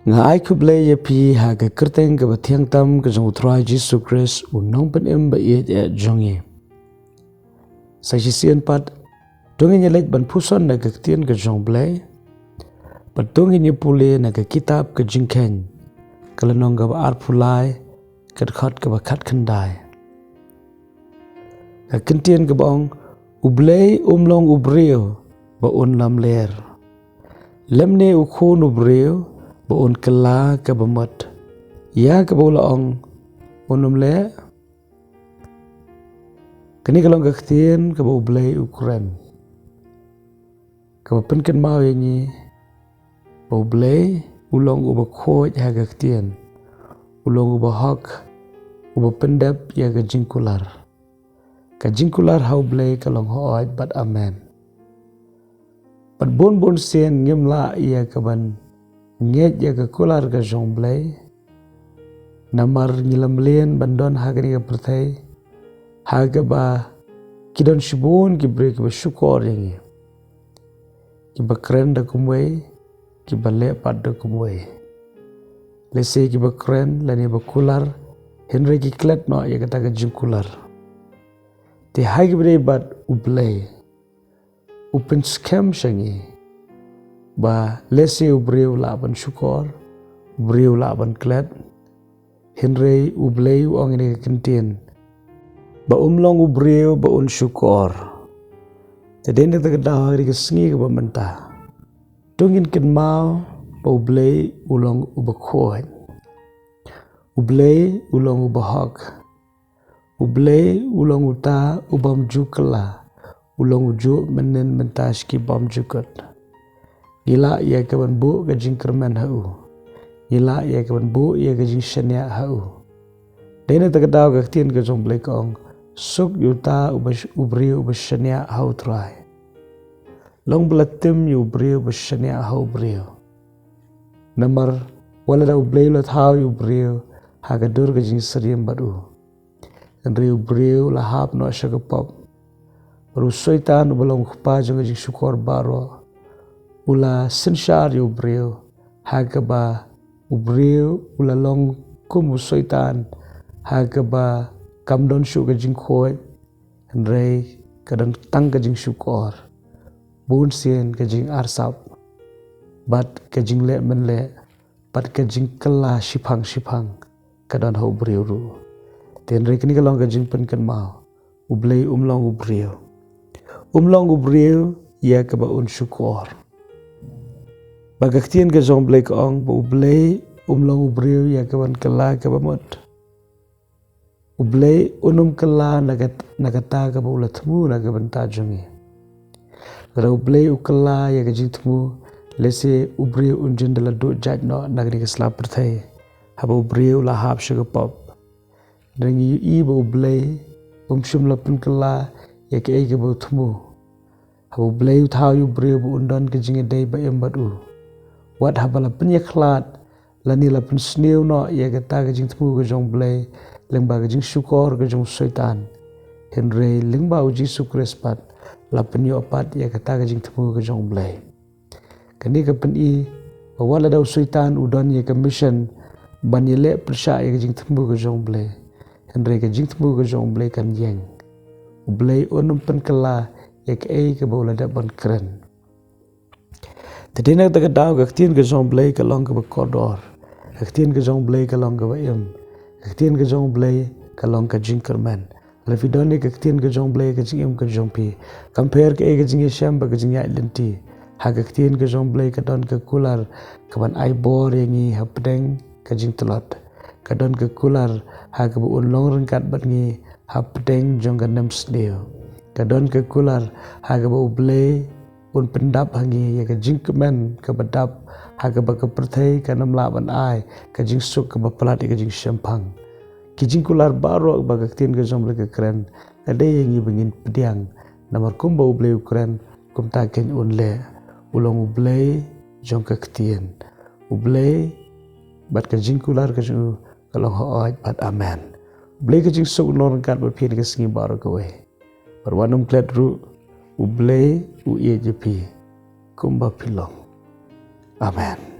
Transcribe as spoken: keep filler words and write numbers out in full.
Nga ai khublei ïa phi ha ka kyrteng kaba thiang tam ka jong U Trai Jisu Khrist, u nongpynim ba ïeit eh jong ngi. Sa shisien pat, to ngin ïa leit ban puson na ka ktien ka jong U Blei. Bad to ngin ïa pule na ka kitab ka Jingkheiñ, ka lynnong kaba arphew lai, ka dkhot kaba khatkhyndai. Ka ktien kaba ong, U Blei um long u briew ba un lamler, lymne u khun u briew ba un kylla kaba mut ïa kaba u la ong un ym leh. Kane ka long ka ktien kaba U Blei u kren, kaba pynkynmaw ïa ngi ba U Blei u long uba khuid ha ka ktien, u long uba hok, uba pyndep ïa ka jingkular. Ka jingkular ha U Blei ka long hooid bad amen. Bad bun bun sien ngim lah ïa ka ban ngeit ïa ka kular ka jong U Blei, namar ngi la mlien ban don ha kane ka pyrthei ha kaba ki don shibun ki briew kiba shukor ïa ngi, kiba kren da kumwei, kiba leh pat da kumwei. Lehse kiba kren lane ba kular, hynrei ki klet noh ïa kata ka jingkular. Te ha kaba ïadei bad U Blei, u pynskhem sha ngi ba lehse u briew u lah ban shukor, u briew u lah ban klet, hynrei U Blei u ong ïa kane ka ktien ba um long u briew ba un shukor. Te dei na kata ka daw ha kane ka sngi kaba mynta, to ngin kynmaw ba U Blei u long uba khuid, U Blei u long uba hok, U Blei u long uta u bym ju kylla, u long u juh mynhynnin mynta sha ki bym ju kut. Ngi lah ïa ka ban buh ka jingkyrmen ha u, ngi lah ïa ka ban buh ïa ka jingshaniah ha u. Dei na kata ka daw ka ktien ka jong U Blei ka ong, suk ïa uta uba sh-, u briew uba shaniah ha U Trai. Long ba la tim ïa u briew ba shaniah ha u briew. Namar wat lada U Blei u la thaw ïa u briew ha ka dur ka jingsyriem bad u, hynrei u briew u la hap noh sha ka pop. Bad u Soitan uba long u kpa jong ka jingshukor baroh, u la synshar ïa u briew ha kaba u briew u la long kum u Soitan, ha kaba kam don shuh ka jingkhuid, hynrei ka don tang ka jingshukor, bun sien ka jingarsap, bad ka jingleh mynleh, bad ka jingkylla shiphang shiphang ka don ha u briew ruh. Te hynrei kane ka long ka jingpynkynmaw, U Blei um long u briew, um long u briew ïa kaba un shukor. Ba ka ktien ka jong U Blei ka ong ba U Blei um long u briew ïa kaban kylla kaba mut. U Blei un ym kylla na kat-, na kata kaba u la thmu na ka bynta jong ngi. Lada U Blei u kylla ïa ka jingthmu, lehse u briew un jin da la duh jait noh na kane ka sla pyrthei, haba u briew u la hap sha ka pop. Hynrei ngi ïohi ba U Blei um shym la pynkylla ïa kaei kaba u thmu. Haba U Blei u thaw ïa u briew ba un don ka jingïadei ba im bad u, wat haba la pynïakhlad lane la pynsniew noh ïa kata ka jingthmu ka jong U Blei lyngba ka jingshukor ka jong u Soitan, hynrei lyngba U Jisu Khrist pat la pynïoh pat ïa kata ka jingthmu ka jong U Blei. Kane ka pyni ba wat lada u Soitan u don ïa ka mission ban ïaleh pyrshah ïa ka jingthmu ka jong U Blei, hynrei ka jingthmu ka jong U Blei kan ïeng. U Blei un ym pynkylla ïa kaei kaba u la dep ban kren. Te dei na kata ka daw ka ktien ka jong U Blei ka long kaba kordor. Ka ktien ka jong U Blei ka long kaba im. Ka ktien ka jong U Blei ka long ka jingkyrmen. Lada phi don ïa ka ktien ka jong U Blei ha ka jingim ka jong phi, kam pher kaei ka jingïashem bad ka jingïaid lynti, ha ka ktien ka jong U Blei ka don ka kular kaban ai bor ïa ngi hapdeng ka jingtlot. Ka don ka kular ha kaba un long ryngkat bad ngi hapdeng jong ka nemsniew. Ka don ka kular ha kaba U Blei un pyndap ha ngi ïa ka jingkmen kaba dap, ha kaba ka pyrthei kan ym lah ban ai ka jingsuk kaba palat ïa ka jingshemphang. Ki jingkular baroh ba ka ktien ka jong U Blei ka kren, ka dei ïa ngi ba ngin pdiang. Namar kumba U Blei u kren, kumta kein un leh. U long U Blei jong ka ktien. U Blei bad ka jingkular ka jong u ka long hooid bad amen. U Blei ka jingsuk un long ryngkat bad phi ha ka sngi baroh kawei. Bad wat nym klet ruh, U Blei u ïeit ïa phi kumba phi long. Amen.